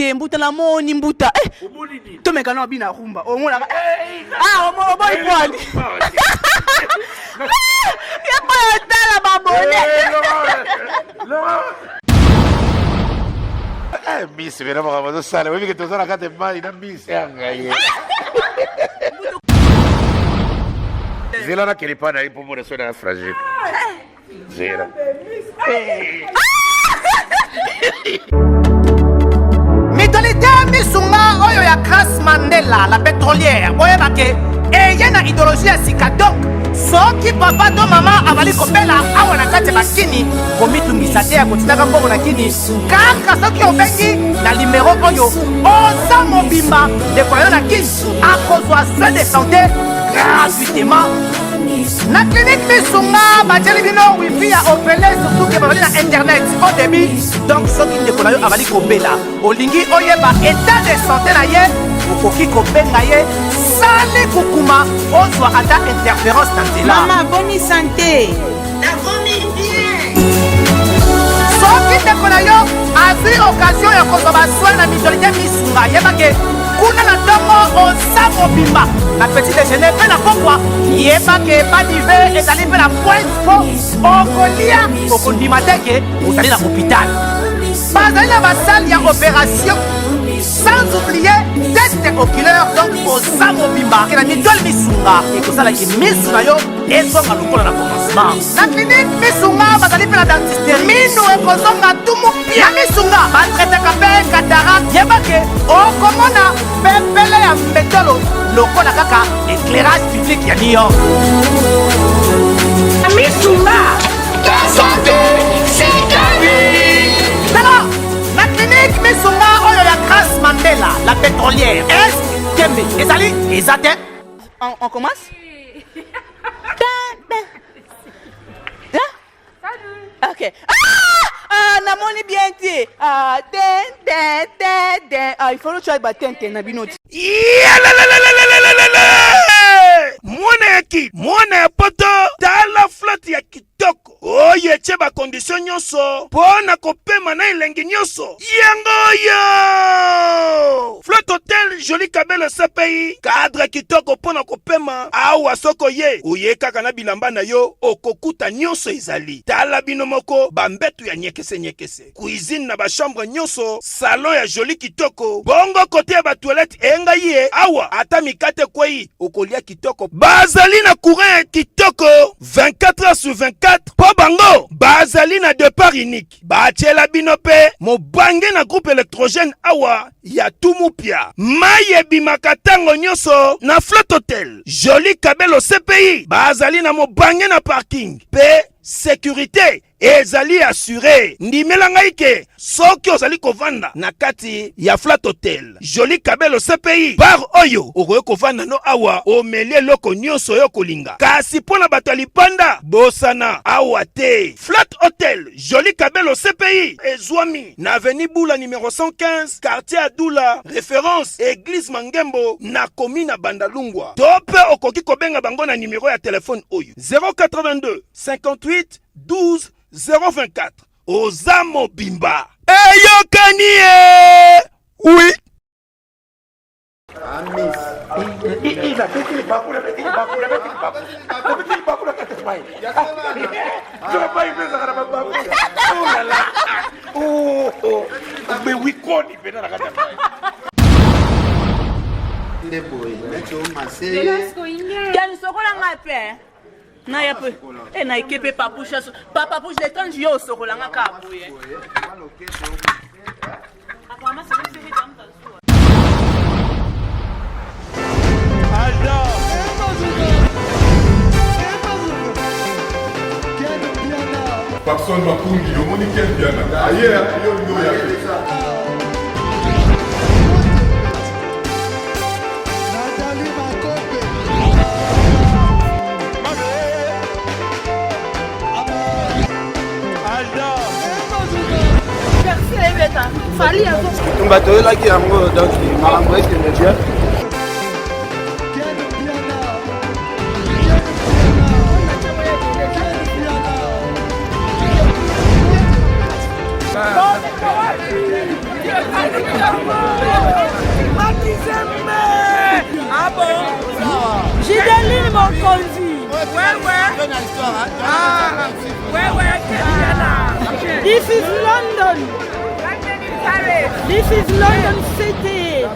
Te mbuta namoni mbuta eh! Tomeka na bina rumba omonaka eh! Ah, oboyi pwani yako yotala babone. Eh, miss vena makambo azosala oyebi ke toza na kati mai na miss ya ngai zela nakende mpa na ye mpo mona so na fragile zela. Mutualité Misunga oyo ya Grace Mandela la pétrolière, boyeba ke eye na idéologie ya sika. Donc soki papa to mama azali kobela awa na kati ya bakini, komitungisa te ya kotindaka mbongo na kini. Kaka soki obengi na limero oyo, oza mobimba, ndeko na yo na kini akozwa soin de santé gratuitement. Na clinique Misunga batieli bino wifi ya ofele, surtout ke bazali na internet au débit. Donc soki ndeko na yo azali kobela, olingi oyeba état de santé na ye, okoki kobenga ye sali kukuma, ozwa ata interférence na nzela. Mama, boni santé? Nakomi bien. Soki ndeko na yo azwi occasion ya kozwa basoin na mutualité Misunga, yebake kuna na ntongo oza mobimba na petit déjeuner mpe na pokwa, yebake badive ezali mpe na pointe mpo okolia, okondima te ke ozali na hôpital. Bazali na basale ya opération, sans oublier test oculaire. Donc oza mobimba ke na mutuelle Misunga ekosalaki misu na yo ezonga lokola na commencement. Na clinique Misunga bazali mpe na dentiste, minu ekozonga tumu pia. Na Misunga batraitaka mpe cataracte. Yebake okomona pepele ya mbetolo lokola kaka éclairage public ya New York. Misunga, santé, c'est la vie. Tala na clinique Misunga oyo ya Grace Mandela la pétrolière, est tembe ezali eza te. On commence. Ok. Ah! Ah, namoni bien te. Ah, den, den, den, den. Ah, il faut que tu ailles battre na bino. Mwana ya ki mwana ya poto, tala flotte ya kitoko oyo etie bakondisio nyonso mpo na kopema na elengi nyonso. Yango oyo Flotte Hotel Joli Kabelo CPI, cadre kitoko mpo na kopema awa. Soko ye oye kaka na bilamba na yo, okokuta nyonso ezali. Tala bino moko, bambeto ya nyekese nyekese, cuisine na bachambre nyonso, salon ya joli kitoko, bongo kote ya batoilette engai ye awa, ata mikate ekwei okolia kitoko. Bazali na courant ya kitoko 24 heures sur 24 mpo bango bazali na départ unique. Batiela bino mpe mobange na groupe électrogène awa ya Tumupia. Mai ebimaka ntango nyonso na Flotte Hotel Joli Kabelo CPI. Bazali na mobange na parking mpe sécurité ezali assuré. Ndimela ngai ke soki ozali kovanda na kati ya Flat Hotel Joli Kabelo CPI, bar oyo okoki kovanda no awa, omeli eloko nyonso oyo kolinga. Kasi mpo na bato ya lipanda, bosana awa te. Flat Hotel Joli Kabelo CPI ezwami na avenue Bula numero 115, quartier Adula, référence église Mangembo na commune ya Bandalungwa. To mpe okoki kobenga bango na numero ya telefone oyo 082 58 12 024. Oza mobimba, eyokani ye oui. Nde boye neti omase. Ken sokola ngai mpe naya mpe e naike mpe papusha papa push le 30 juillet osokola nga kaka boye. Papson Makungi, omoni Ken Piana aye yo yo ya te. Tumba toyelaki yango, donc makambo ekende bien. Makizembe Ah bon Gideline Mokonzi Ouais ouais ah, Ouais ouais This is London This is London City.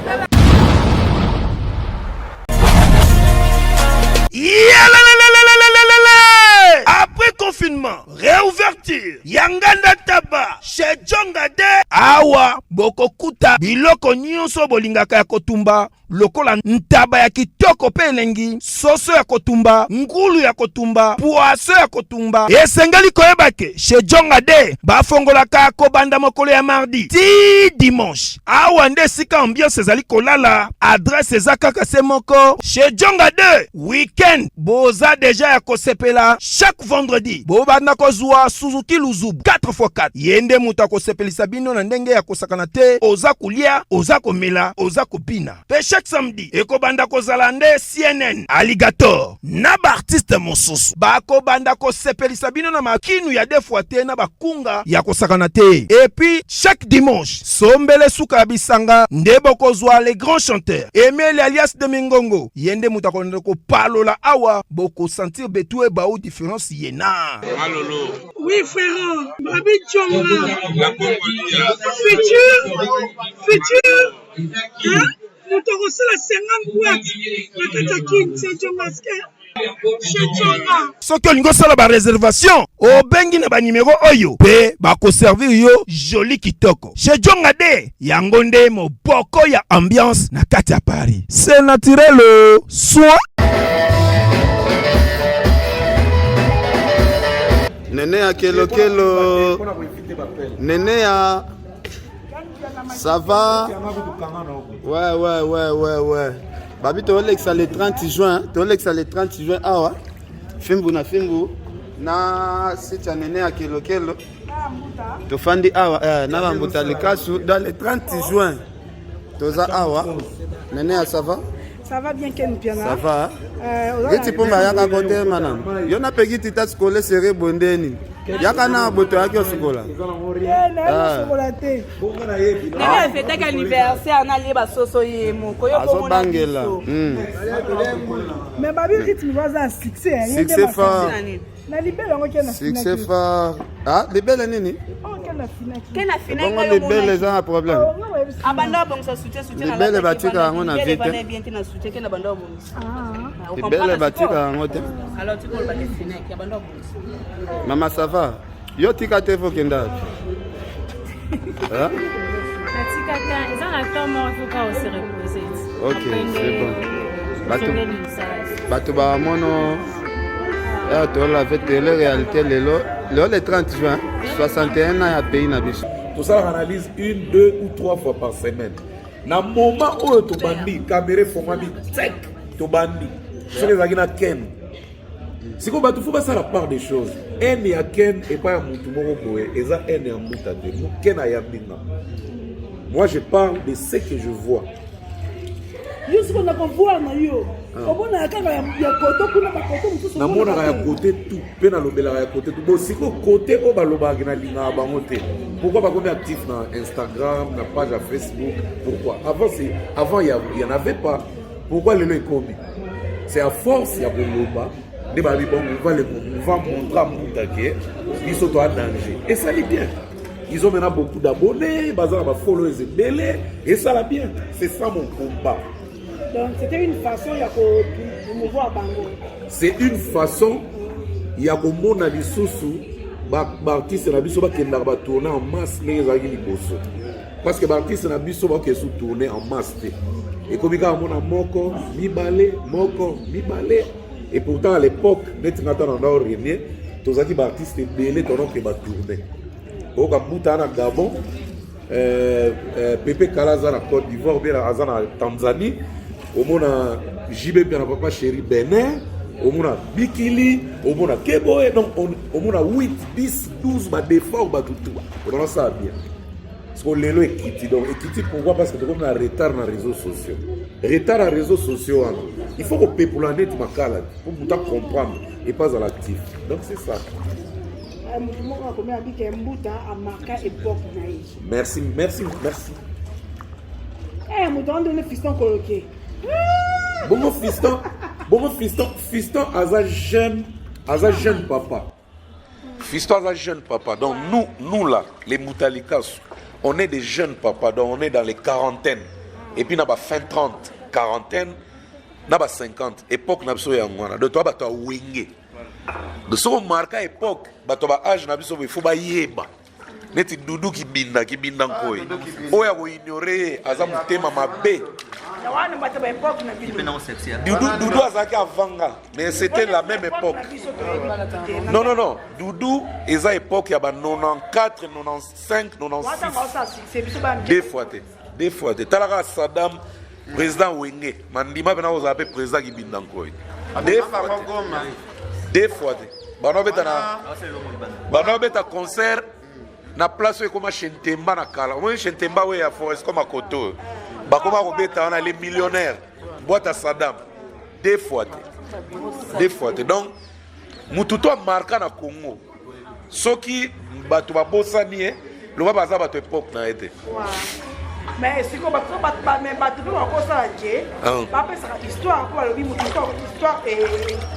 Après confinement, réouverture ya nganda taba chez Djonga de awa bokokuta biloko nyonso bolingaka ya kotumba lokola ntaba ya kitoko mpe elengi, soso ya kotumba, ngulu ya kotumba, poaso ya kotumba. Esengeli koyeba ke chez Djonga de bafongolaka kobanda mokolo ya mardi ti dimanche. Awa nde esika ambiance ezali kolala, adresse eza kaka se moko chez Djonga 2. Weekend boza deja ya kosepela chaque vendredi bobanda kozwa Suzuki Luzubu 4x4. Ye nde moto akosepelisa bino na ndenge ya kosakana te, oza kolia, oza komela, oza kobina. Pe chaque samedi ekobanda kozala nde CNN, Alligator na ba artistes mosusu bakobanda kosepelisa bino na makinu ya deux fois te na bakunga ya kosakana te. Et puis chaque dimanche sombele suka ya bisanga nde bokozwa les grands chanteurs Emile alias de Mingongo, ye nde moto akolanda kopalola awa, bokosentir betu ebau difference ye na Malolo. Oui frère, Babi Djonga. Futur, futur, hein? Moto akosala 50 boîte na kati ya kin c'est Djongaske. Chez Djonga. Soki olingi osala ba reservation, obengi na ba numero oyo mpe bakoservir yo joli kitoko. Chez Djonga de yango nde moboko ya ambiance na kati ya Paris. C'est naturel soin. Nene ya kelokelo Nene ya ça va ouais ouais ouais ouais ouais babi tolekisa le 30 juin tolekisa le 30 juin awa fimbu na fimbu na site ya Nene ya kelokelo tofandi awa eh, na bambuta likasu dans le 30 juin toza awa Nene ya ça va Ça va bien Ken Piana. Ça va. Giti pomba yaka kote mana. Yo na pegi tita skole sere bondeni. Yaka na boto yaki osikola. Eh na osikola te. Ndenge afetaki anniversaire na liye basoso ye moko yo azobangela. Mais babi rythme baza succès. Succès fort. Na libele yango ke na Succès fort. Ah, libele nini? Oh, ke na finaki. Ke na finaki. Bongo libele eza na problème. Abanda abongisa soutien soutien. Libele batika yango na vite. Libele bien te na soutien ke na banda abongisa. Libele batika yango te. Alors tu peux le finaki abanda abongisa. Mama ça va? Yo tika te faut kenda. Hein? Natika te, eza na temps moko faut pas se reposer. Ok, c'est bon. Bato bato bamono awa tolave tele réalité lelo lelo le 30 juin 61 ans ya pays na biso. Tosalaka analyse une, deux ou trois fois par semaine. Na moment oyo tobandi kamera efongwami tek tobandi soki ezalaki na ken sikoyo bato fo basala part des choses haine ya ken epai ya motu moko boye eza haine ya mbuta te ken ayambi nga moi je parle de ce que je vois yo sikoyo na kovoir na yo omonaka kaka ya koto kuna bakoto mosusu namonaka ya kote tout mpe nalobelaka ya kote tout bo sikoyo kote oyo balobaka nalingaka bango te pourquoi bakomi actif na instagram na page ya facebook pourquoi avant c'est avant il y en avait pas pourquoi lelo ekomi c'est à force ya koloba nde babi bon on va le on va montrer à mbuta ke biso toa danger esali bien ils ont maintenant beaucoup d'abonnés baza na bafollowers ebele esala bien c'est ça mon combat. Donc c'était une façon ya ko promouvoir bango. C'est une façon ya komona lisusu baartiste na biso bakendaka batourne en masse ndenge ezalaki liboso parce que baartiste na biso bakokende su tourne en masse te ekomi kaka mona moko mibale moko mibale et pourtant à l'époque neti nga ntango na renie tozalaki baartiste ebele tonoke batourne oyoka mbuta na Gabon Pepe Kala aza na Côte d'Ivoire bien aza na Tanzanie omona JB bien na papa chéri Benin omona Bikili omona Keboe donc omona 8 10 12 ba défort bato tout omona ça bien parce que lelo ekiti donc ekiti pourquoi parce que tokomi na retard na réseaux sociaux retard na réseaux sociaux wana il faut kopepola neti makala po moto acomprendre et pas azala actif donc c'est ça. Moto moko akomi abike mbuta amarka époque na ye. Merci, merci, merci. Eh, moto andone fiston koloke. Bongo fiston, bongo fiston, fiston aza jeune, aza jeune papa. Fiston aza jeune papa. Donc nous, nous là, les Moutalikasu, on est des jeunes papas, donc on est dans les quarantaines. Et puis na ba fin 30, quarantaine, na ba 50, époque na biso yango wana. Donc toi bato ya wenge. Donc soko marka époque, bato ba âge na biso il faut bayeba. Neti Dudu Kibinda, Kibinda Nkoy. Oyo akoignore ye aza motema mabe. Dudu, Dudu azalaki avant nga, mais c'était la même époque. Non, non, non. Doudou, eza époque ya ba 94, 95, 96. Deux fois te. Deux fois te. Talaka Saddam, président Wenge. Mandima pena kozala pe président Kibinda Nkoy. Deux fois te. Deux fois te. Bano beta na bano beta concert na place oyo ekoma chez Ntemba na kala. Omoni chez Ntemba oyo ya Forest comme Koto. Bakoma kobeta wana les millionnaires. Boîte à Saddam. Deux fois te. Deux fois te. Donc mutu to amarka na Congo soki bato babosani ye loba baza bato epoque na ye te. Mais sikoyo bato bato mpe bakosala ke bapesaka histoire mpo balobi motu histoire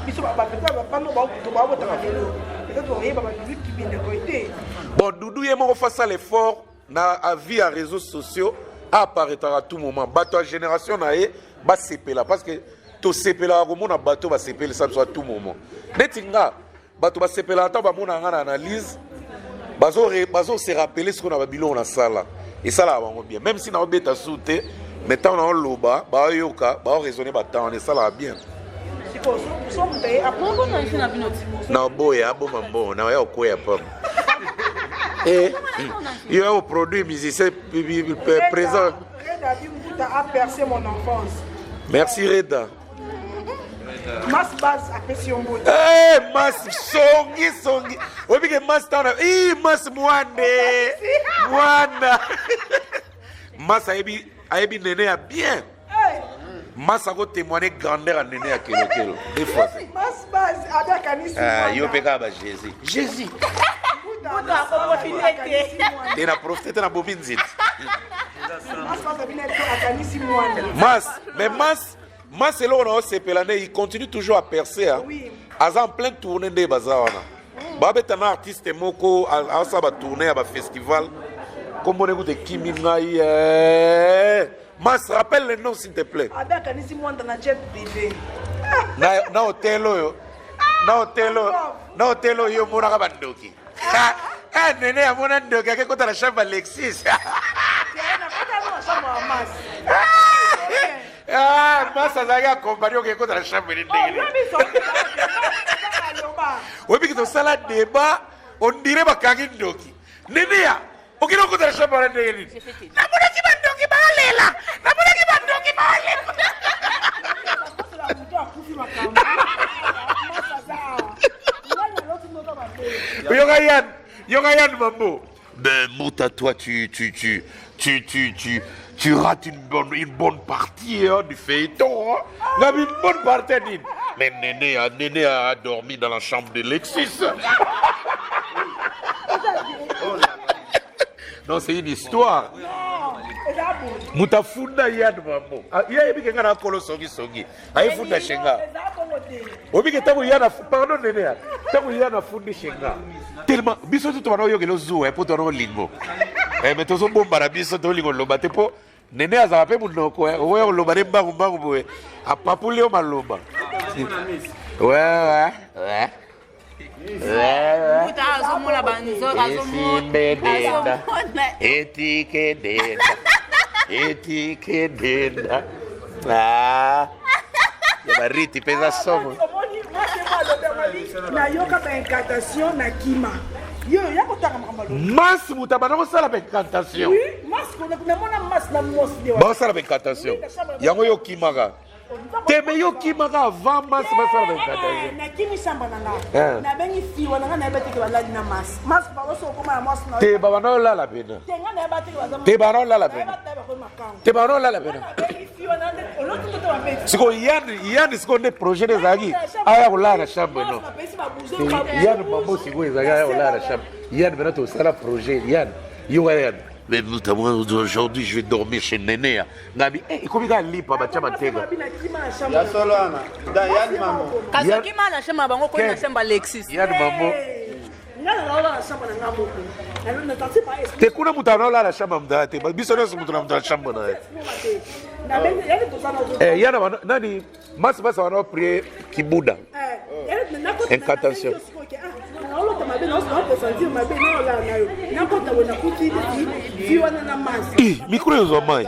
biso bano babotaka lelo peut-être oyeba badudu kibindeko ete. Bon, Dudu ye moko face à l'effort na avis ya réseaux sociaux apparaîtra à tout moment. Bato ya génération na ye basepela parce que tosepelaka komona bato basepelisa biso à tout moment. Neti nga bato basepelaka ntango bamona nga na analyse, bazo bazo se rappeler sikoyo na babiloko nasala, esalaka bango bien. Même si naobeta su te, mais ntango naoloba baoyoka, baoraisonne batemps wana esalaka bien. Naoboya aboma mbongo naoya kokwea pamba. Eh, yo ya koproduire musicien présent. Reda Bimbuta a percé mon enfance. Merci Reda. Mas Baz apesi yo mbote. Eh, Mas songi songi. Oyebi ke Mas tana, ih Mas mwande. Mwana. Mas ayebi ayebi nene ya bien. Mas ako témoigner grandeur ya nene ya kelo kelo. Des fois. Mas Baz abakanisi. Ah, yo pe kaka ba Jésus. Jésus. Mbuta akoprofite te. Te na profite te na bomi nziti. Mas Baz abina akanisi mwana. Mas, mais Mas, Mas eloko na osepela nde il continue toujours à percer hein. Oui. Aza en pleine tournée nde baza wana. Babeta na artiste moko asala ba tournée ya ba festival. Kombo ne kuta ekimi ngai. Eh. Mas rappelle le nom s'il te plaît. Abe akanisi mwana na jet privé. Na na hôtel oyo. Na hôtel oyo. Na hôtel oyo omonaka bandoki. Ah, ah, nene amona ndoki ake kota na chambre Alexis. Ah, Mas azalaki accompagné oke kota na chambre ni ndenge nini. Oyebi ke tosala débat, on dirait bakangi ndoki. Nene ya okende okota na chambre wana ndenge nini? Namonaki bandoki balela, namonaki bandoki balela. Yoka Yann, yoka Yann Mambo. Ben, Mouta, toi, tu, tu, tu, tu, tu, tu, tu rates une bonne partie hein, du feuilleton. Hein. La une bonne partie, Nine. Mais Néné a, Néné a dormi dans la chambre de Lexus. Non, c'est une histoire. Mutafunda Yann Mambo. Ah, il a dit que nga kolo songi songi. Ayefunda shenga. Obike tango yana pardon Néné. Tango yana fundi shenga. Tellement biso tout bana oyokela ozuwa po twana olingo. Eh mais tozo bomba na biso to lingo loba te po Néné azala pe munoko oya koloba ne mbangu mbangu boye. Apapuli yo maloba. Ouais ouais ouais. Mbuta azomona banzoka Esimbedenda. Etikedenda. Etikedenda. Ah. Ya bariti mpenza somo. Omoni mwasi moko alobi amali nayoka ba incantation na kima. Yo ya kotanga makambo alobi. Mas moto abanda kosala ba incantation. Oui, mas namona mas na mwasi nde wana. Baosala ba incantation. Yango yo okimaka. Te me yo okimaka avant mas basala ba incantation. Nakimi chambre na nga. Nabengi fiwa na nga nayeba te ke balali na mas. Mas baoso okoma na mwasi na Te babanda olala pena. Te nga nayeba te ke baza. Te banda olala pena. Te bano olala pena. Sikoyo Yann, Yann sikoyo nde projet nde ezalaki aya kolala na chambre no. Yann mambo sikoyo ezalaki aya kolala na chambre. Yann pena tosala projet Yann. Yoka Yann. Mais notamment aujourd'hui, je vais dormir chez Néné. Ngabi, eh, ekomi kaka lipa batia matega. Ya solo wana. Da Yann mambo. Kasi okima na chambre bango koyi na chambre Alexis. Yann mambo. Te kuna moto anaolala chambre moto aya te biso nyonso moto na moto na chambre na ye. Eh, yana nani masi masi wana prie kibuda. Incantation. Micro ezwa mai.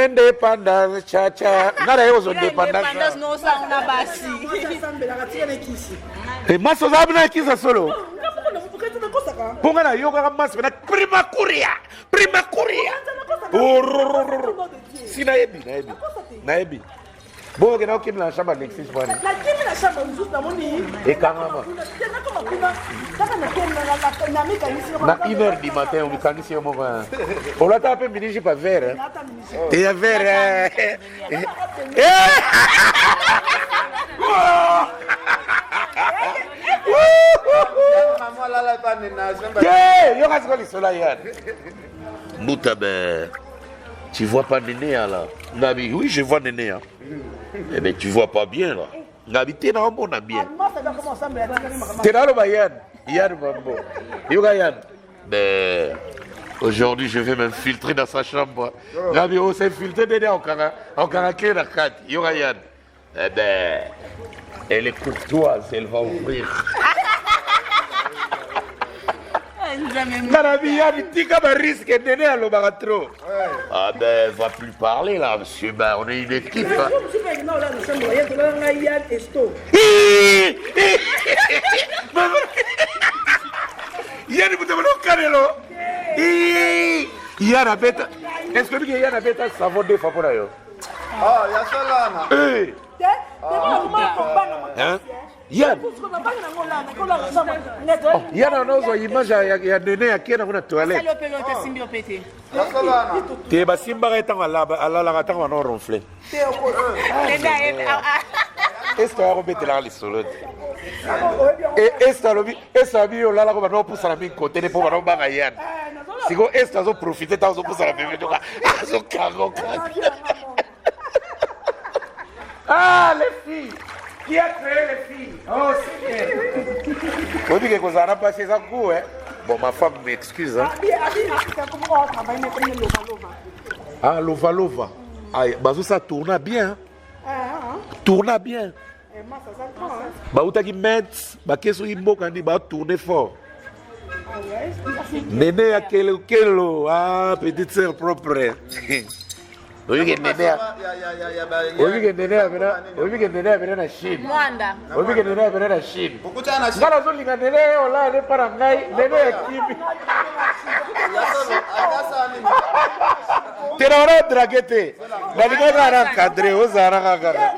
Indépendance cha cha. Nga na ye kozwa indépendance. Eh, masi oza bina kisa solo. Mpo nga nayokaka masi pena prima kuria prima kuria. Si nayebi nayebi nayebi. Bongo okenda okimela na chambre Alexis mwana. Nakimi na chambre mosusu namoni ekangama. Nakoma kuna kaka namikangisi na 1 heure du matin omikangisi yo moko. Olataka mpe mini jupe ya vert. Te ya vert. Te yoka sikoyo lisolo ya Mbuta ben Tu vois pas Nénéa là Ngabi, oui, je vois Nénéa. Eh bien, tu vois pas bien là. Ngabi, t'es dans bon bien. T'es dans le Yann. Yann Mambo. Yoga Yann. Mais aujourd'hui, je vais m'infiltrer dans sa chambre. Ngabi, oh, s'infiltrer Nénéa en caraqué la carte. Yoga Yann. Eh ben, elle est courtoise, elle va ouvrir. Nga na bi yani tika ba risque nene alobaka trop. Ah ben, va plus parler là, monsieur. Ben, on est une équipe. Hein. Yani moto abana okanelo. Yana beta. Est-ce que yana beta savon deux fois pona yo? Ah, ya solo wana. Eh. Hein? Yann. Oh, Yann anozwa image ya, ya nene ya kena kuna toilette. Te basimbaka ye ntango alalaka ntango bana ronfle. Est-ce que akobetelaka lisolo te? Est-ce alobi est-ce alobi yo olalaka bana opusana mingi kote ne mpo bana obanga Yann. Sikoyo est-ce azoprofite ntango azopusana pembeni toka azokanga okanga. Ah, les filles Qui a créé les filles Oh, Seigneur oyebi ke kozala na basi eza goût hein? Bon, ma femme m'excuse. Hein? Ah, lova lova. Ah, bazo ça tourna bien. Hein? Tourna bien. Bautaki Metz, bake soki mboka nini, ba tourner fort. Nene ya kelo kelo, ah, petite sœur propre. Oyebi ke Nene oyebi ke Nene apena oyebi ke Nene apena na Chine. Mwanda. Oyebi ke Nene apena na Chine. Nga nazolinga Nene ye olala ne mpa na ngai Nene ya kimi. Te na wana odrage te. Nalinga kaka na encadre ozala kaka kaka.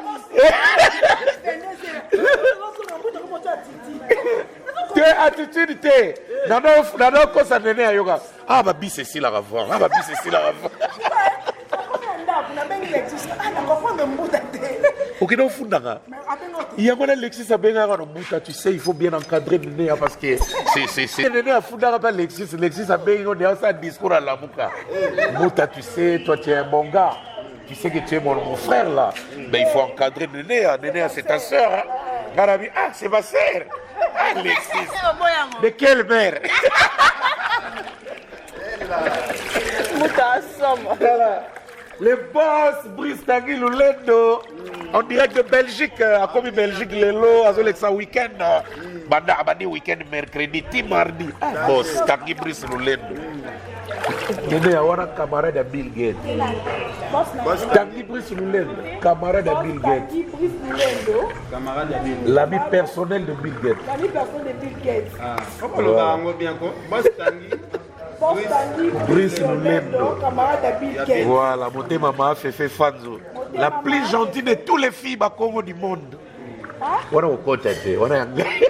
Te attitude te. Nano okosa Nene ayoka. Ah ba bis esilaka vent. Ah ba bis esilaka vent. Okende ofundaka yango na Alexis abengaka na mbuta tu sais il faut bien encadrer Neneya parce que c'est c'est Neneya afundaka pa Alexis Alexis abengi yo Neneya asala discours alamuka mbuta tu sais toi tu es un bon gars tu sais que tu es mon, mon frère là mais il faut encadrer Neneya Neneya c'est ta sœur hein nga na bi ah c'est ma sœur Alexis de quelle mère Le boss Brice Tanguy Lulendo en direct de Belgique, akomi Belgique lelo azolekisa week-end banda abandi week-end mercredi ti mardi. Ah, boss Tanguy Brice Lulendo. Nene ya wana camarade ya Bill Gates. Tanguy Brice Lulendo, camarade ya Bill Gates. L'ami personnel de Bill Gates. L'ami personnel de Bill Gates. Ah, voilà. bien ko. Boss Tanguy. Brice Lulendo. Camarade ya Bill Gates. Voilà, motema ma Fefe Fanzo. La plus gentille de tous les filles bakongo du monde. Wana kokota te, wana ya ngai.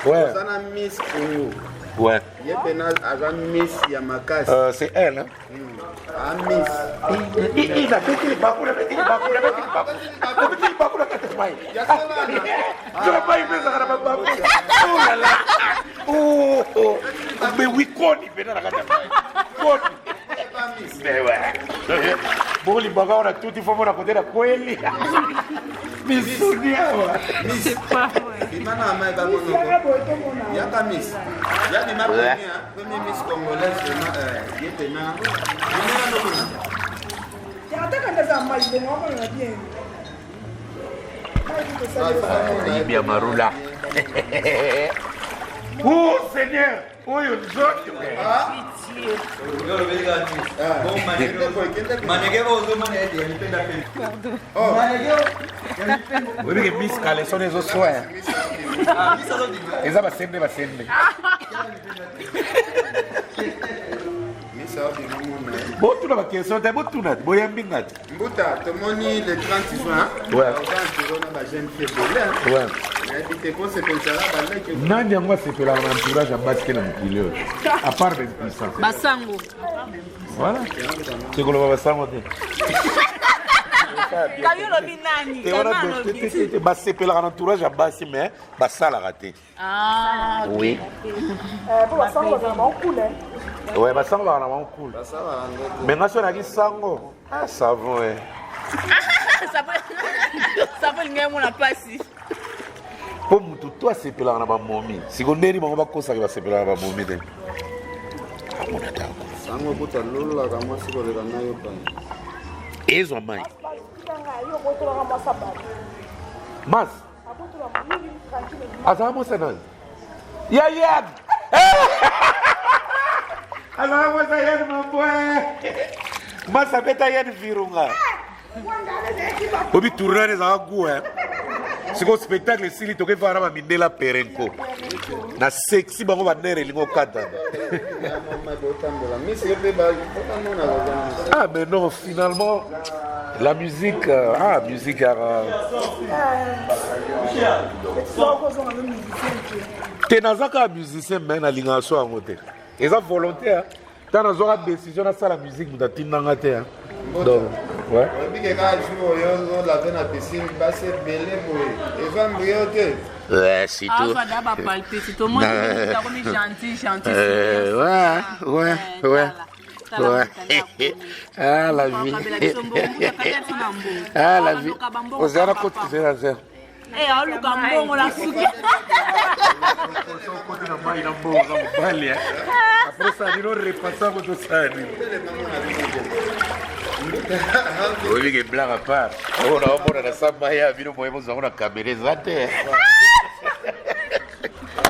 Ouais. Sana Miss Congo. Ouais. Ye pena aza miss ya makasi. Euh, c'est elle hein? Ah miss. Nabeti libaku, nabeti libaku, nabeti libaku. Nabeti libaku na kati ya mai. Nzoka mai mpe ezalaka na mabaku. Oh là là. Oh, oh. Mais oui, koni mpenza na kati ya mai. Koni. Mais ouais. Bongo libaka wana tuti fo mona kote na kweli. Misuni awa. Miss. Bima na mai ba monoko. Yaka miss. Ya bima premier, premier miss congolaise vraiment euh, ye pena. Bima na kuna. Ataka ndaza mai bongo akomona bien. Moyibi ya marula. Oh Seigneur, oyo nzoto. Oyebi ke Miss Caleçon ezoswa. Eza basembe basembe. Botuna ba question te, botuna te, boyambi nga te. Mbuta, tomoni le 30 juin. Ouais. Oza entouré na ba jeune fille ebele. Ouais. Nayebi te po sepelisa ba leki. Nani yango asepelaka na entourage ya basi te na mokili oyo? À part ba impuissant. Basango. Voilà. Te koloba basango te. Kayo olobi nani? Te wana te te te te basepelaka na entourage ya basi mais basalaka te. Ah, Oui. Po basango bazala bango cool, hein. Ouais, basango bazala na bango cool. Mais nga so naki sango, ah savon eh. Savon elingi emona mpasi. Mpo motu to asepelaka na bamomi. Siko ndeni bango bakosaka basepelaka na bamomi te. Amona tako. Sango kuta lolaka mwasi koleka na yo pana. Ezwa mai. Mas azala mwasi nani? Ya yan. Azala mwasi ya yan mabwe. Mas abeta yan virunga. Obi tournage ezalaka goût hein. Sikoyo spectacle esili toke fana na bamindela perenko na sexy bango banere elingi okatana. Ah mais non finalement la musique euh, ah musique yaka te naza kaka musicien mais nalingaka so yango te eza volonté hein. Ntango nazwaka décision nasala musique moto atindanga te hein. Donc ouais. Oyebi ke kaka jour oyo ozolave na piscine basi ebele boye evambi yo te. Ouais, c'est tout. Avanda ba palpite tout le monde akomi gentil gentil. Euh, ouais, ouais, ouais. Ouais. Ah la vie. Ah la vie. Ozala koti zela zela. Eh, aluka mbongo na suki. Okoti na mai na mbongo na mobali. Après ça, nino repassa ko tosala nini? Oyebi ke blague à part. Oyo naomona na sa mai ya bino boye bozwa ngo na kamera eza te.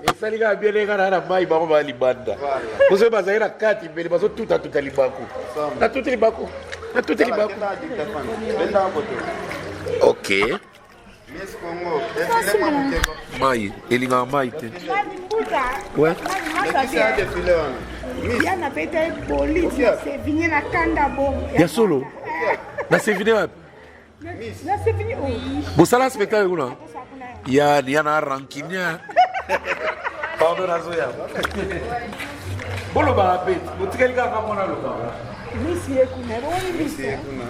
Esali kaka bien ndenge na na mai bango ba libanda. Po soki bazali na kati mbele bazotutatuta libaku. Natuti libaku. Natuti libaku. Ok. Miss Congo, défilé mwa moke ko. Mai elingaka mai te. Ouais. Lekisa défilé wana. Ya na beta ye boliti na sevigne na kanda bongo. Ya solo. Na sevine wapi? Na sevigne oyo. Bosala spectacle kuna? Ya ya na rancunier. Pardon nazoya. Bolobaka pe, botikali kaka mwana alobaka. Miss ye kuna, ebongoni miss. Miss ye kuna.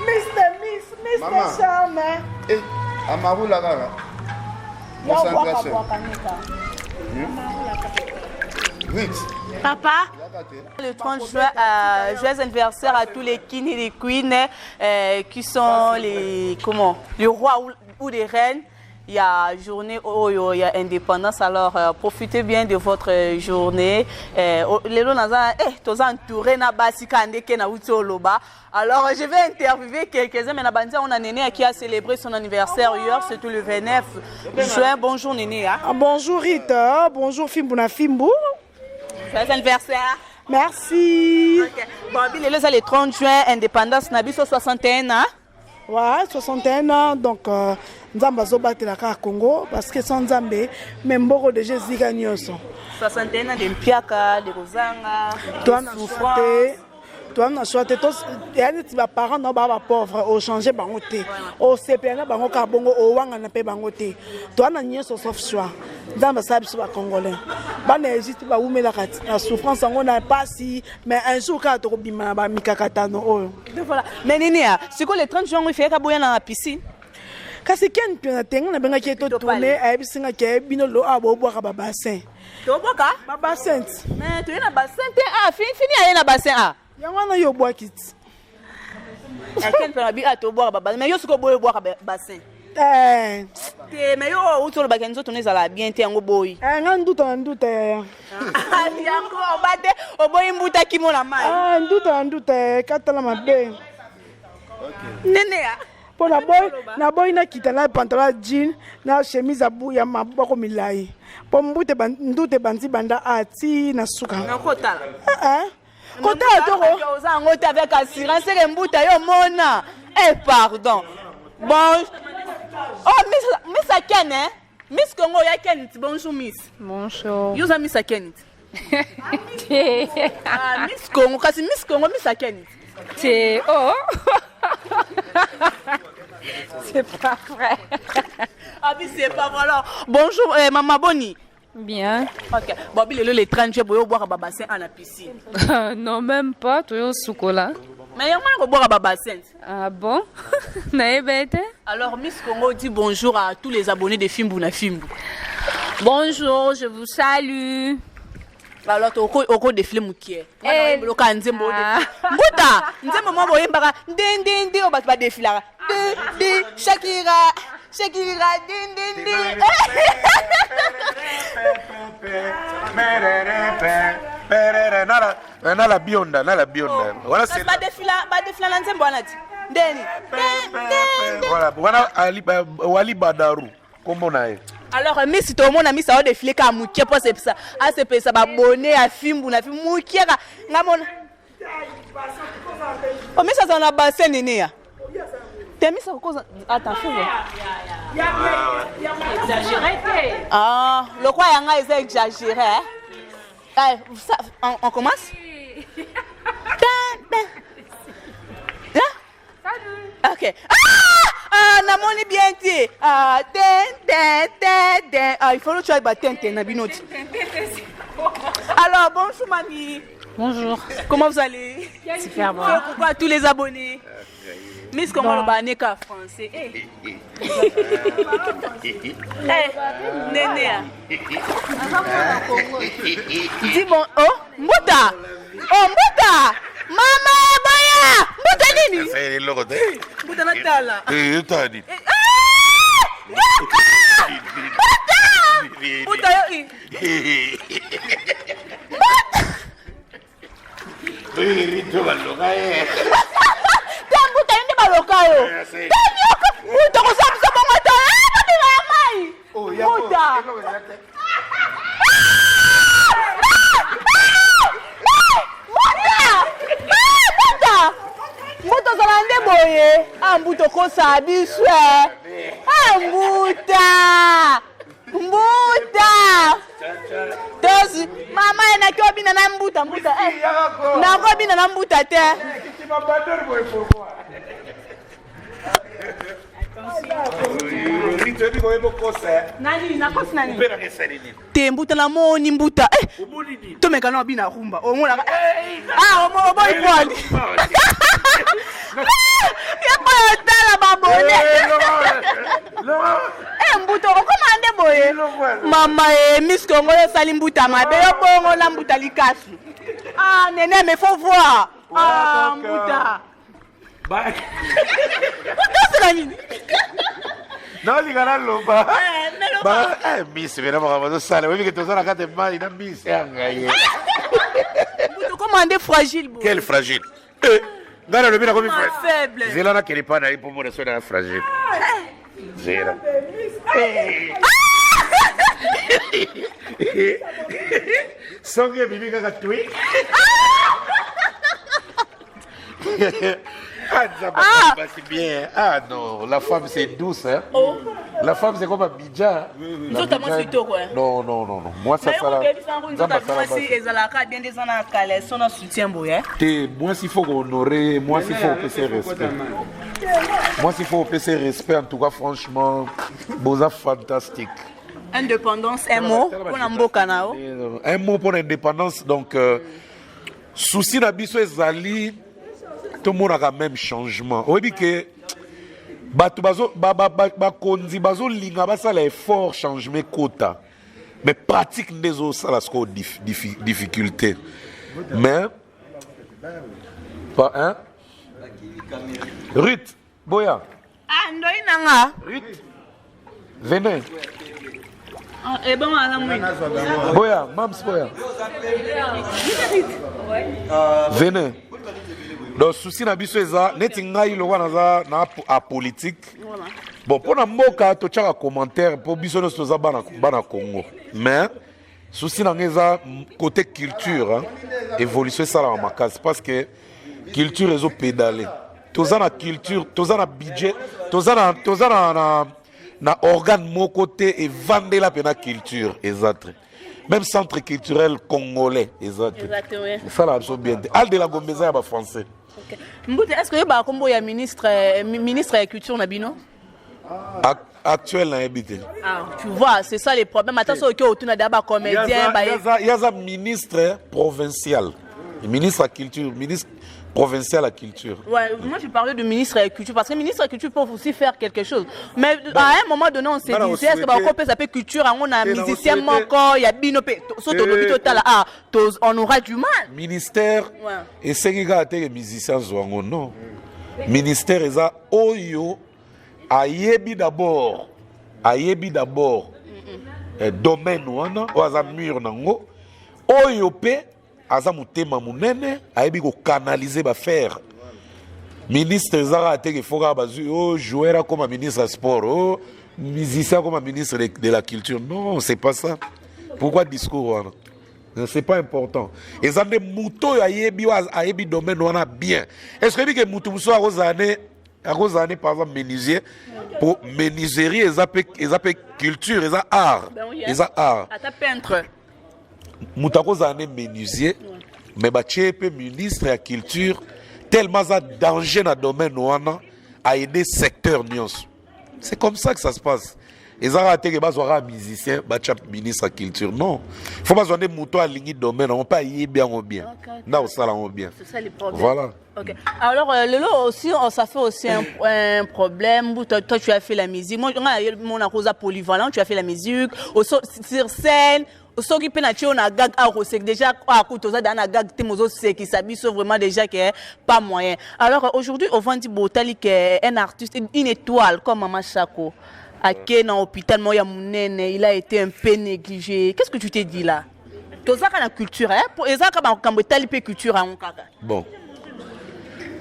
Mr. Miss, Mr. Mama. Charme. Eh, amarula kaka. Concentration. Vite. Papa, le 30 juin, euh, joyeux anniversaire à tous les kings et les queens euh, qui sont les comment, les rois ou, ou les reines. Il y a journée oyo, il y a indépendance. Alors euh, profitez bien de votre journée. Euh, lelo naza eh toza entouré na basi kande ke na uti oloba. Alors je vais interviewer quelques-uns mais na bandi on a Néné qui a célébré son anniversaire hier, c'était le 29 juin. Bonjour Néné. Hein? Ah, bonjour Rita, bonjour Fimbu na Fimbu. Joyeux anniversaire. Merci. Okay. Bon, lelo eza le 30 juin, indépendance na biso 61 ans. Ouais, 61 ans, donc euh, Nzambe azobatela kaka Congo parce que sans Nzambe, mais mboko déjà ezika nyonso. 61 ans de mpiaka, de kozanga, Toi de na souffrance. te. Toza na choix te, eya neti baparent na yo baa bapauvre, ochange bango te, osepela na bango kaka bongo, owangana mpe bango te. Toza na nyonso sauf choix. Nzambe asala biso bacongolais, bana ya Egypte bawumelaka na souffrance yango na mpasi, mais un jour kaka tokobima na bamikakatano oyo. Voilà. Mais nini ya sikoyo le 30 juin yango ifeyaka boya na piscine? Kasi Ken mpe na tenga nabengaki ye totourne, ayebisi nga ke bino lo awa bobwaka babassin. Tobwaka babassin ti? Mais toye na bassin te. Ah, fini fini, aye na bassin. Ah, yango wana yo obwaki ti. Ken mpe nabi, ah, tobwaka babassin, mais yo sikoyo boye obwaka bassin te? Mais yo outi olobaka nzoto no ezala bien te, yango boyi. Nga nduta na nduta, yaya. Yango oba te, oboyi mbuta kimo na mai. Nduta na nduta, yaya, katala mabe. Nene ya mpo naboyi nakita na pantalon ya jean na chemise ya maboko milai, mpo nduta ebandi banda a ti na suka. Nakotala. Kotala toko. Oza yango te avec assurance eke mbuta yo mona. Eh, pardon. Bon, oh, miss, miss Aken, eh? Miss Congo ya Ken, bonjour miss. Bonjour. Yo za miss Aken? Ah, Miss Congo, kasi Miss Congo, Miss Aken. Te, oh. C'est pas vrai. Ah, mais c'est pas vrai. Alors, bonjour, eh, maman Boni. Bien. Ok. Bon, le le 30 juin, boyo boire ba bassin à la piscine. Non, même pas, toyo sukola. Mais yango wana kobwaka ba bassin. Ah bon? Nayebi te. Alors Miss Congo dit bonjour à tous les abonnés de Fimbu na Fimbu. Bonjour, je vous salue. Alors oko oko défilé mokie. Eh, boloka nzembo. Mbuta, nzembo mwa boyembaka nde nde nde oyo bato badefilaka. De de Shakira, Shakira de nde nde. Nala bionda, nala bionda. Wana c'est badefila, badefila na nzembo wana ti. Ndeni. Voilà, wana Ali Wali Badaru kombo na ye. Alors miss, tomona miss ao défilé ka mokie mpo asepesa asepesa babone ya Fimbu na Fimbu mokie ka nga mona. Oh, miss azala na bassin nini ya te miss akokoza. Attends, fais voir. Exagéré te. Ah, lokwa yanga eza exagéré, hein? Eh, ça, on commence. Tin, tin. Là? Ok. Ah! Ah, namoni bien te. Ah, ten, ten, ten, ten. Ah, il faut que tu ailles ten, ten, na bino ti. Alors, bonjour mamie. Bonjour. Comment vous allez? Super bon. Coucou à tous les abonnés. Miss, comment le baneka français? Eh. Eh, Néné. Dis bon, oh, Mbuta. Oh, Mbuta. Mama, boya. Mbuta nini? Eloko te. Mbuta natala. Etani. Nyoka! Mbuta! Mbuta yo. Mbuta! Rito baloka ye. Te mbuta yo nde baloka yo. Te nyoka. Mbuta kosala biso bongo te. Babima ya mai. Mbuta. Mbuta! Mbuta! Mbuta ozala nde boye. Ah mbuta okosala biso. Ah mbuta! Mbuta! Tozi mama ye naki obina na mbuta mbuta. Eh. Nakobina na mbuta te. Nani nakosi nani? Te mbuta namoni mbuta. Eh. Tomeka na obina rumba. Omonaka. Ah oboyi pwani. Yako tala babone. Eh mbuta okoma nde boye. Mama e Miss Congo osali mbuta mabe yo bongo na mbuta likasu. Ah nene, mais faut voir. Ah mbuta. Mbuta osala nini? Naolinga naloba miss pena makambo azosala, oyebi ke toza na kati ya mai na miss ya ngai. Mbuta okoma nde fragile boye. Quel fragile? Ngai nalobi nakomi faible. Zela nakele pa na ye mpo mona so na fragile. Zela songi ebimi kaka twi. Ah, Nzambe ah. c'est bien. Ah non, la femme c'est douce. Hein? Oh. La femme c'est comme Abidjan. Nzoto mwasi kitoko. Non, non, non, non. Moi ça ça. Nzoto mwasi ezalaka bien des na caleçon na soutien boye. Te mwasi faut honorer, mwasi faut opesa respect. Mwasi faut opesa respect en tout cas franchement, boza fantastique. Indépendance, un mot pour la mboka na Un mot pour l'indépendance donc euh, Souci na biso ezali tomonaka même changement. Oyebi ke bato bazo bakonzi ba, ba, bazolinga basala effort changement ekota mais pratique nde ezosala sikoyo dif, dif, difficulté mais pas hein? Ruth boya Ah, ndoi na nga. Ruth venez. Ah, eh bon, ala mwindu. Boya, mams boya. Venez. Donc souci na biso eza neti ngai lokwa naza na apolitique. Bon mpo na mboka totyaka commentaire mpo biso nyonso toza bana, bana Congo. Mais souci na ngai eza côté culture hein, évolution esalaka makasi parce que culture ezo pédale toza na culture toza na budget toza na toza na, na, na organe moko te evandela mpena culture eza te même centre culturel congolais eza te esalaka biso bien te al de la gombe eza ya bafrançais okay. Mbute, est ce que oyebaka nkombo ya ministre, euh, ministre ya culture na bino Actuel nayebi te. Ah, tu vois, c'est ça les problèmes. Attends, soki otuna da ba comédien ba yaza ministre provincial. Ministre à culture, ministre provincial à culture. Ouais, moi je parlais de ministre à la culture parce que ministre à la culture peut aussi faire quelque chose. Mais bon, à un moment donné, on s'est dit, est-ce que bah, on peut s'appeler culture, on a musicien moko, il y a bino pe, soto lobi total, ah, on aura du mal. Ministère, ouais. et c'est que musicien zwango non. Ministère eza oyo ayebi d'abord ayebi d'abord eh, domaine wana oyo aza mur nango oyo mpe aza motema monene ayebi kocanalize bafaire ministre eza kaka te ke fo kaka bazwi o oh, joueur akoma ministre ya sport o oh, musicien akoma ministre de, de la culture non c'est pas ça pourquoi discours wana c'est pas important eza nde moto oyo ayebi ayebi domaine wana bien est ce que oyebi ke moto mosusu akozala ne akozala ne par exemple menuisier po menuiserie eza pe eza pe culture eza art eza art ata peintre moto akozala ne menuisier mais batie ye mpe ministre ya culture tellement aza danger na domaine wana aide secteur nyonso C'est comme ça que ça se passe. eza kaka te ke bazwa kaka musicien batya ministre ya culture non fo bazwa nde moto alingi domaine yango mpe ayebi yango bien nde akosala yango bien voilà Ok. Alors, euh, Lelo aussi, on, ça fait aussi un, un problème. Toi, toi, tu as fait la musique. Moi, mon cause polyvalent, tu as fait la musique. Au, sur scène, soki mpe natie yo na gag akosek déjà akuta oza daa na gag te mozosekisa biso vraiment déjà ke pas moyen alors aujourd'hui ovandi botali ke un artiste une étoile comme mama chako ake na hôpital moko ya monene il a été un peu négligé qu'est ce que tu t'es dit là tozaka na culture eh? ezaka makambo etali mpe culture yango kaka bon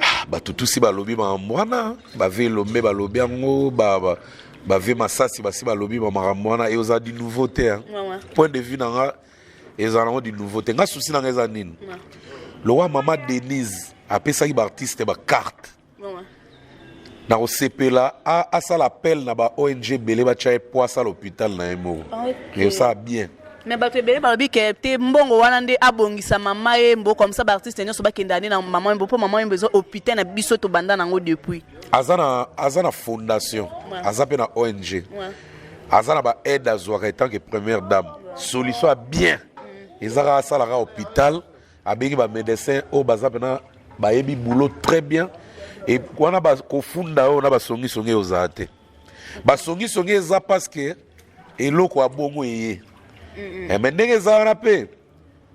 ah, bato tusi balobi makambo wana bave elombe balobi yango ba, ba, ba vieux masasi basi balobi ba makambo wana e oza du nouveau te hein. Ouais, ouais. point de vue na nga ezala nango du nouveau te nga souci na nga eza nini Ouais. lokola mama denise apesaki baartiste bacarte Ouais, ouais. na kosepela a- asala appel na ba ong ebele batya ye po asala hôpital na ye moko Ok. esala bien Mais bato ebele balobi ke te mbongo wana nde abongisa mama yembo comme ça baartiste nyonso bakenda nde na mama yembo mpo mama yembo eza hôpital na biso tobanda nango depuis aza na aza na fondation Ouais. aza mpe na ong Ouais. aza na ba aide azwaka etant que première dame solution ya bien eza kaka asalaka hôpital abengi ba médecin oyo baza mpena bayebi boulot très bien e wana kofunda oyo na basongisongi ozala te basongisongi eza parce que eloko ya bongo eye eh, me ndenge eza wana mpe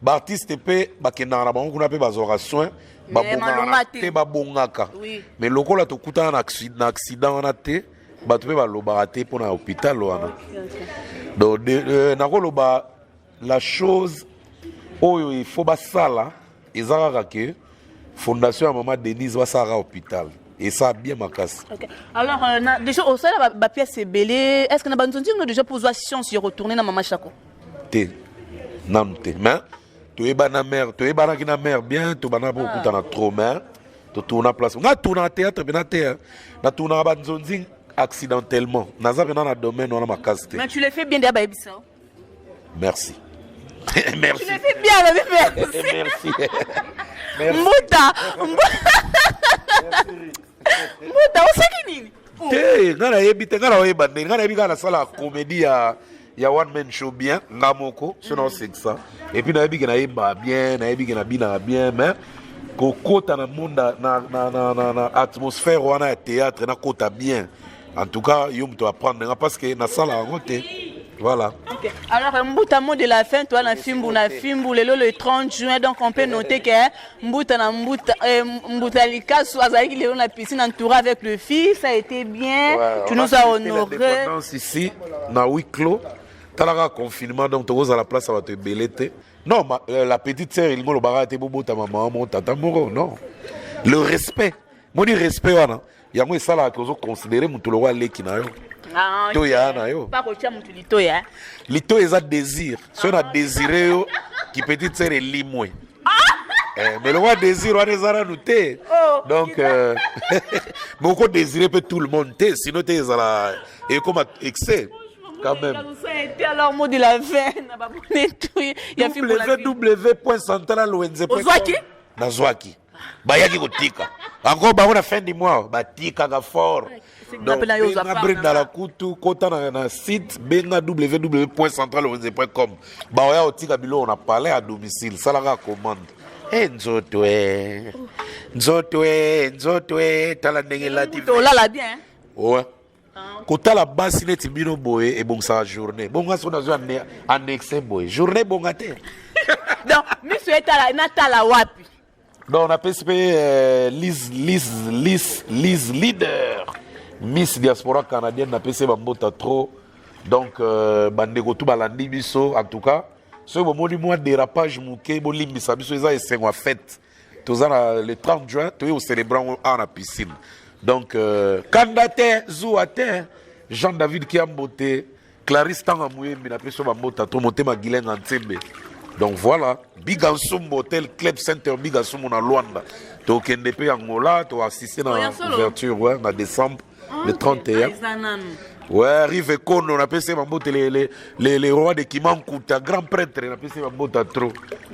baartiste mpe bakendaka na bango kuna mpe bazwaka soin babongaka te babongaka mais lokola tokutana na accident wana te bato mpe balobaka te mpo na hôpital wana donc euh, nakoloba La chose oyo il faut basala eza kaka ke fondation ya mama Denise basalaka hôpital esa bien makasi. Okay. Alors euh, na, déjà osala ba, ba pièce ebele est-ce que na banzonzi no déjà pozwa chance ya retourner na mama Chako? Te. Nanu te. Mais toyebana mère, toyebanaki na mère bien, tobanda mpe kokutana trop mais Totourna place. Nga tourna théâtre pena te. Na tourna ba nzonzi accidentellement. Naza pena na domaine wana makasi te. Mais tu le fais bien d'ailleurs bayebisa. Merci. Merci. Tu le fais bien, la merci. Merci. Merci. Mbuta. Mbuta, osaki nini? Te, nga nayebi te, nga naoyeba ndenge, nga nayebi kaka nasala comédie ya ya one man show bien nga moko so naosekisa et puis nayebi ke nayembaka bien, nayebi ke nabinaka bien, mais kokota na monde na, na, na, na, na atmosphère wana ya théâtre nakota bien. En tout cas, yo moto apprendre nga parce que nasala yango te. Voilà. Okay. Alors Mbuta, mot de la fin, toi na fimbu na fimbu lelo le 30 juin, donc on peut noter que Mbuta na Mbuta Mbuta Likasu azalaki lelo na piscine entouré avec le fils, ça a été bien. Ouais, tu on nous a as fêté honoré. l'indépendance ici na huis clos. Talaka confinement donc tokozala place ya bato ebele te. Non, ma, la petite sœur elingi olobaka te bobota mama moko tata moko non. Le respect. Moni respect wana. Yango esalaka ke ozo considérer moto lokola leki na yo. Ah, To ya na yo. Pas kotia mutu litoya. Lito eza désir. Soki na désiré yo ki petite sœur elimwe. Eh, mais lokola désir wana eza nanu te. Oh, Donc mais oko désirer pe tout le monde te, sinon te ezala ekoma excès quand même. Ça a été alors mot de la fin na ba bonne tout. Il y a fimbu la www.centralwenze.com. Ozwaki? Nazwaki. Bayaki kotika. Encore bango na fin du mois batikaka fort. Donc, Napela yo ozwa benga part Brenda na la kutu kota na, na site benga www.centralwenze.com. Baoya otika biloko na palais à domicile, salaka commande. Eh nzoto eh. Nzoto eh, nzoto eh, tala ndenge elati. Tolala bien. Ouais. Kotala basi neti bino boye ebongisaka journée. Bonga soki nazwi annexe boye. Journée ebonga te. Donc miso etala natala wapi? Donc on appelle Liz, Liz, Liz, Liz leader, Miss Diaspora canadienne, na PC bambota trop. Donc bandeko tout balandi biso en tout cas. Soki bomoni mwa dérapage moke bolimbisa biso eza esengo ya fête. Toza na le 30 juin, toye au célébrer en na piscine. Donc kanda te, zuwa te, Jean-David Kiambote, Clarisse Tanga Muyembi na peso bambota trop motema Guylaine Ntembe. Donc voilà, Bigansumbo Hotel Club Center Bigansumbo na Luanda. Tokende pe Angola, to assister na Oh, ya solo? ouverture ouais, na décembre le 31. Ah, eza nanu. Ouais, Rive Kono, na pese bambote les rois de Kimankuta, grand prêtre, na pese bambota trop.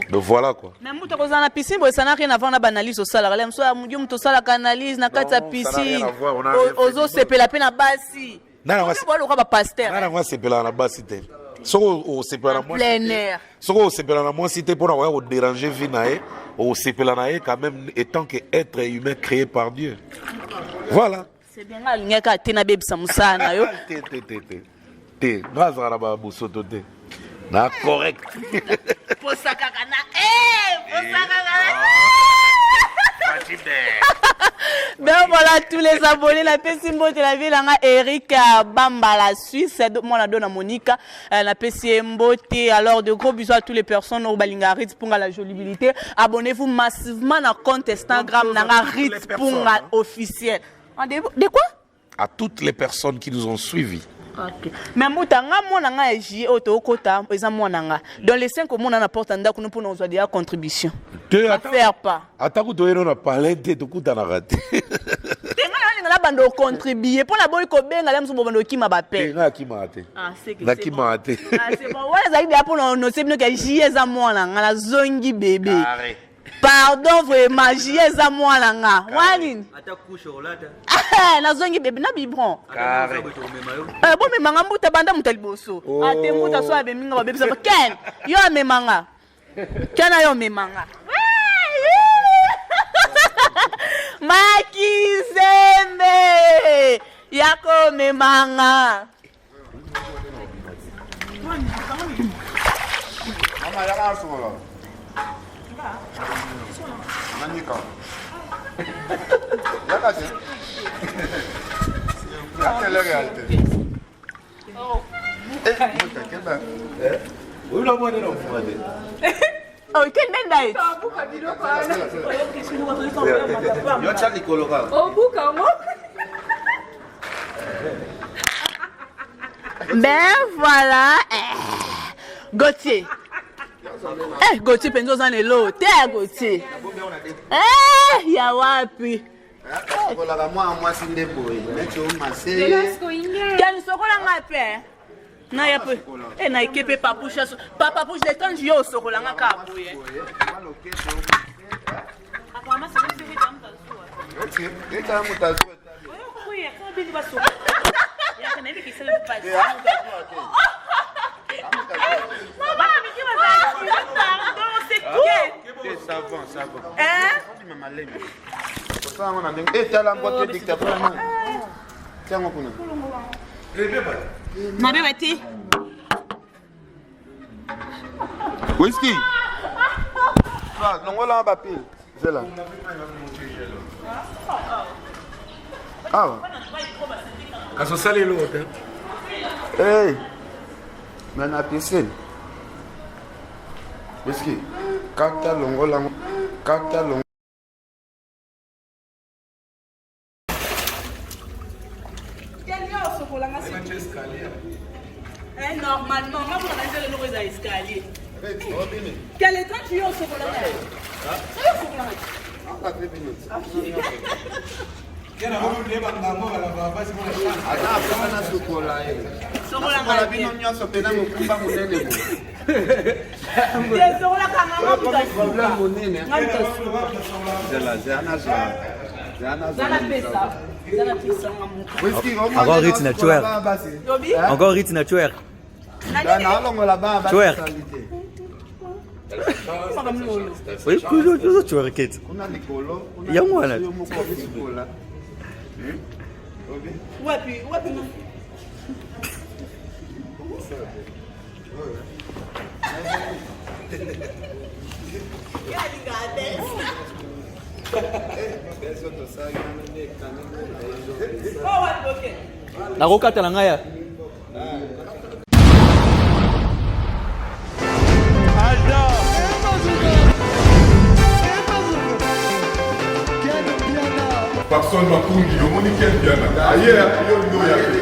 Donc voilà quoi. Mais mutu akozala na piscine boye, ça n'a rien à voir na ba analyse osalaka. Lem, so ya mutu, mutu osalaka analyse na kati ya Non, ça n'a rien piscine. à voir, on a rien fait Ozo du sepela pe na basi. Nana, Ozo wasi- bola lokola ba pasteur. Nana, moi, sepela na basi te. Soko osepela na mwasi Plein te. air. Soko osepela na mwasi te mpona koya kodéranger vie na ye, osepela na ye quand même étant que être humain créé par Dieu. Voilà. C'est bien, nga alingaka te na bebisa mosala na yo. Te, te, te, te. Te, nga azalaka na ba bosoto te. Na correct. Posa kaka na, eh, posa kaka na. Ben voilà, tous les abonnés, la PC Mbote, la ville, nga Eric Bamba, la Suisse, moi, la donna Monica, la PC Mbote. Alors, de gros bisous à toutes les personnes au Balinga Ritz pour la jolibilité. Abonnez-vous massivement à compte Instagram, Bonne chose à nanga toutes les Ritz personnes, Punga hein. officiel. En de quoi? À toutes les personnes qui nous ont suivis. Okay. Mais mbuta nga mwana nga ya J oyo tokota eza mwana nga. Dans les 5 mona na porte ndako nous pour nous dire contribution. Te, Ba ata- faire pas. ata kutu oyeno na palais te, tokutanaka te. Te nga na linga na bando contribuer pour na boyi kobenga la musu bando kima ba paix. Te, nga akimaka te. Ah, c'est que c'est Nakimaka bon. te. Ah, c'est bon. Wana ezalaki deja pour na noter bino ke J eza mwana nga, na zongi bébé. Carré. Pardon vraiment, J eza mwana nga. Wana nini? Ata couche olata. Ah, nazongi bébé na biberon. Carré. Bomemanga mbuta banda moto ya liboso. Oh. Ate mbuta so abeminga babebisa ba Ken, yo amemanga. Ken ayo omemanga. Makizembe yako memanga. Mama yaka solo. Nanika. Yaka te. Yaka la réalité. Eh, muta keba. Oyo na mwana na mfuma te. Oh, quel belle date. Yo tya likolo kaka. Obuka ngo. Ben voilà. Eh, Gauthier. Eh, Gauthier, penzo oza na elo te, Gauthier. Eh, ya wapi Sokolaka mwana mwasi nde boye neti omase. Ken sokola nga pe. Na ya pe. Eh na ike pe papouche. Papa pouche le temps yo sokola nga ka boye. Ok, eta moto azwa. Savon, savon. Kosala yango na ndenge etala mbwa te dictaphone nani tiango kuna. Nabeba te. Whisky. Longola bapile. Zela. Awa. Kasi osali eloko te. Hey. Mais na piscine. Whisky. Kata longola kata longola. Eh, normalement, moi, vous avez le nom escalier. Quel est tu es au chocolat? Ata nasukola bino nyonso mpena mokumba monene. Problème monene. Encore rit na twerk. Encore rit na twerk. Nalongola bana. Twerk. Oui, toujours toujours twerk it. Kuna likolo. Yango wana. Wapi, wapi. Nakokata na ngai ya. Papson Makungi, omoni Ken Mpiana aye yo nde oya te.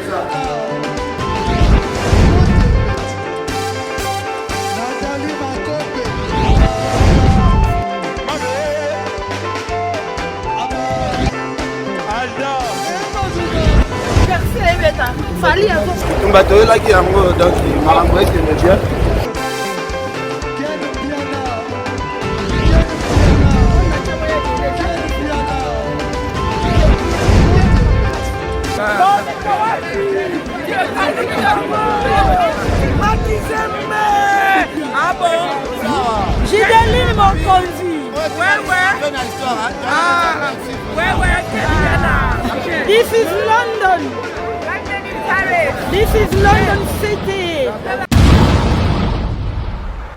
Tumba toyelaki yango donc makambo ekende bien. Gideline Mokonzi. Ouais, ouais. Ah, ouais, ouais, This is London. This is London City.